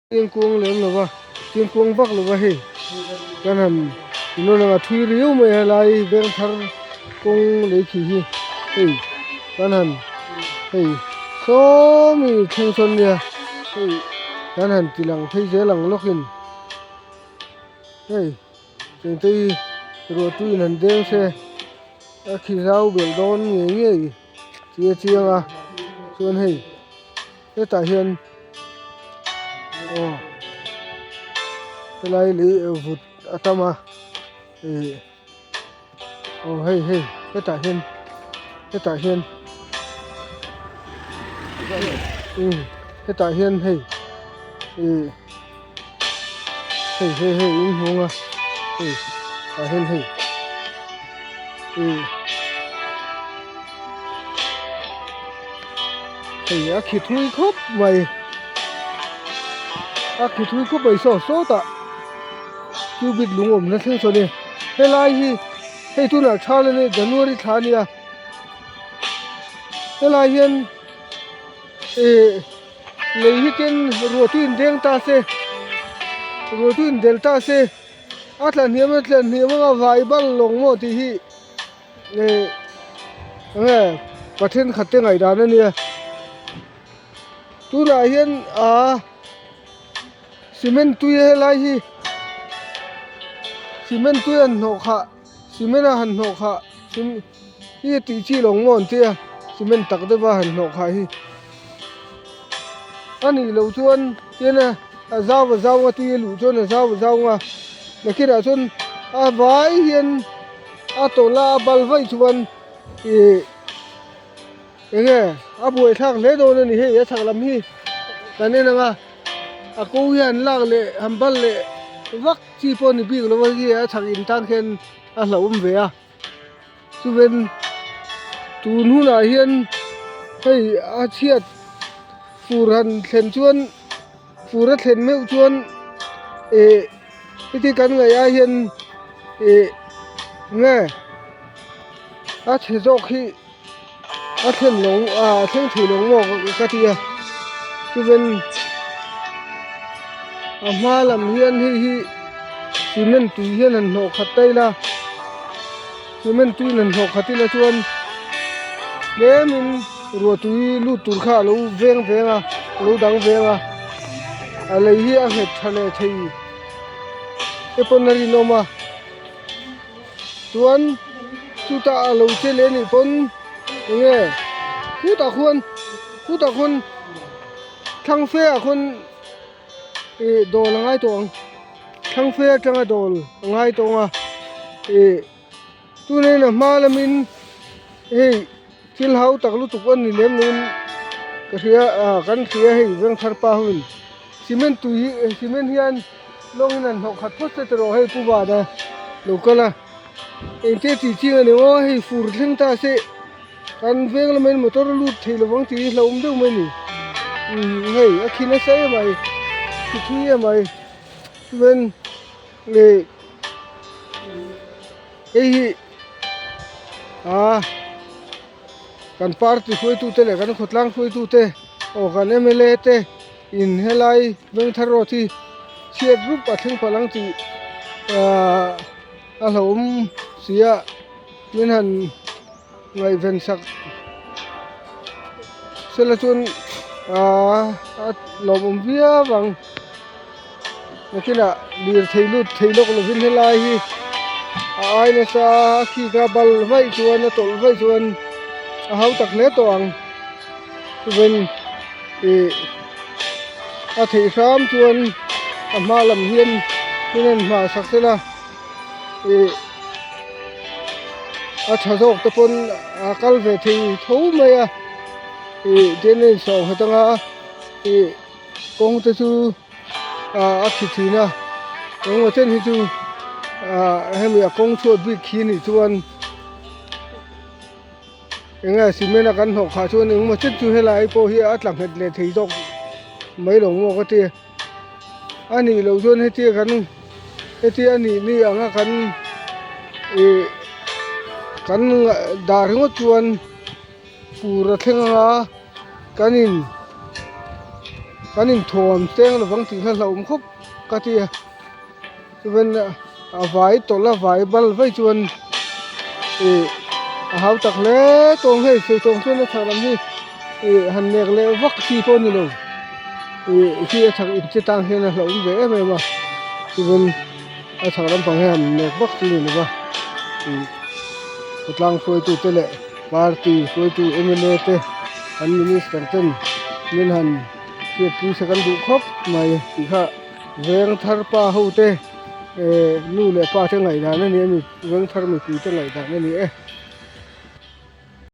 Chiangkuang lem lo va, chiangkuang vak lo va hei kan han inrawn ang a thui riau mai a helai veng thar kawng lei khi hi hei kan han hei sawmi thleng sawn nia hei kan han ti lang phei zel ang lawkin hei chengte hi ruahtuiin han deng se a khi zau belh dawn ngei ngei tih a chiang a chuan hei. Hetah hian aw helai lei vut a tam a ih aw hei hei hetah hian hetah hian umm hetah hian hei ih hei hei hei in hmung a hei tah hian hei ih. Hei a khi thui khawp mai a khi thui khawp mai saw sawtah cubit lung awmna thleng sawn e helai hi hei tunah thal ania January thla ania helai hian ih lei hi ten ruah tui in deng ta se ruah tui in del ta se a tla hniam a tla hniam anga vai bal lawng maw tih hi. Ih enge pa thenkhat te ngaihdan a nia tunah hian aa cement tui helai hi cement tui an hnawh khah cement a han hnawh khah hi a tih chi lo maw an tia cement tak deuh a han hnawh khah hi a nih loh chuan tian a zau a zau a tui a luh chuan a zau a zau a nakinah chuan a vai hian. A tawlh a a bal vaih chuan ih enge a buai thlak hle dawn a ni hei a chhak lam hi kan en ang a a ko hi han lak leh han bal leh vak chi pawh a ni bik lo a hei a chhak in tan khian a hlauhawm ve a chuven tun hunah hian hei a chhiat fur han thlen chuan fur a thlen meuh chuan ih heti kan ngaih ah hian ih nge a chhe zawk hi a thlen lo ah a thleng thei lo maw ka ti a chuan a hma lam hian hei hi cement tui hian han hnawh khat ta ila cement tui in han hnawh khat ila chuan tlem in ruah tui lut tur kha alo veng veng a alo dang veng a a lei hi a nghet tha leh thei te pawn a rinawm a chuan chutah a lo che leh anih pawn enge khutah khuan khutah khuan thlang fe ah khuan ih dawl a ngai tawh ang thlang fe atanga dawl a ngai tawh ang a ih chuanin a hma lamin hei thil hau tak lutuk a ni lem loin ka hria ah kan hria hei vengthar pa hoin cement tui hi cement hian lawngin an hnawh khat phawt se tawh hei pu vana lo kal a engte tih ching a ni aw hei fur thleng ta se kan veng lamin motor a lut thei lovang tih hi hlauhawm deuh mai a ni umm hei a khi nasa em mai khi thui em mai chuan ih hei hi ah kan party hruaitute leh kan khawtlang hruaitute aw kan mla te in helai Vengthar road hi chhiat rup a thleng palh ang tih ah a hlauhawm si a min han ngaihven sak sela chuan ah a lawmawm viau ang nakinah lirthei lut thei lawk lovin helai hi a ai nasa a khik a bal vaih chuan a tawlh vaih chuan a hau tak hle tawh ang chuan ih a theih hram chuan a hma lam hian min han hma sak sela ih a tha zawk te pawn a kal ve thei tho mai a ih tin a insawh nghet anga ih kawng te chu ah a khi thin a engemaw chen hi chu ah hemi a kawng chhuat bik khi anih chuan enge cement a kan hnawh khah chuan engemaw chen chu helai pawh hi a tla nghet leh thei zawk mai lo maw ka ti a nih loh chuan hetia kan hetia a nih ni anga kan ih kan dah ringawt chuan fur a thleng anga kan in. kan inthuam cheng lovang tih kha hlauhawm khawp ka ti a chuan a vai tawlh a vai bal vai chuan ih a hau tak hle tawng hei sawi tawng chuan a chhak lam hi ih han nek leh vak chi pawh a ni lo ih khi a chhak in che tang hian a hlauhawm ve em em a chuan a chhak lampang hi han nek vak chi a ni lo va ih khawtlang hruaitute leh party hruaitu M L A te an minister ten min han hriatpui se kan duh khawp mai tih kha veng thar pa ho te eh nu leh pa te ngaihdan a ni a mi veng thar mipui te ngaihdan a ni e.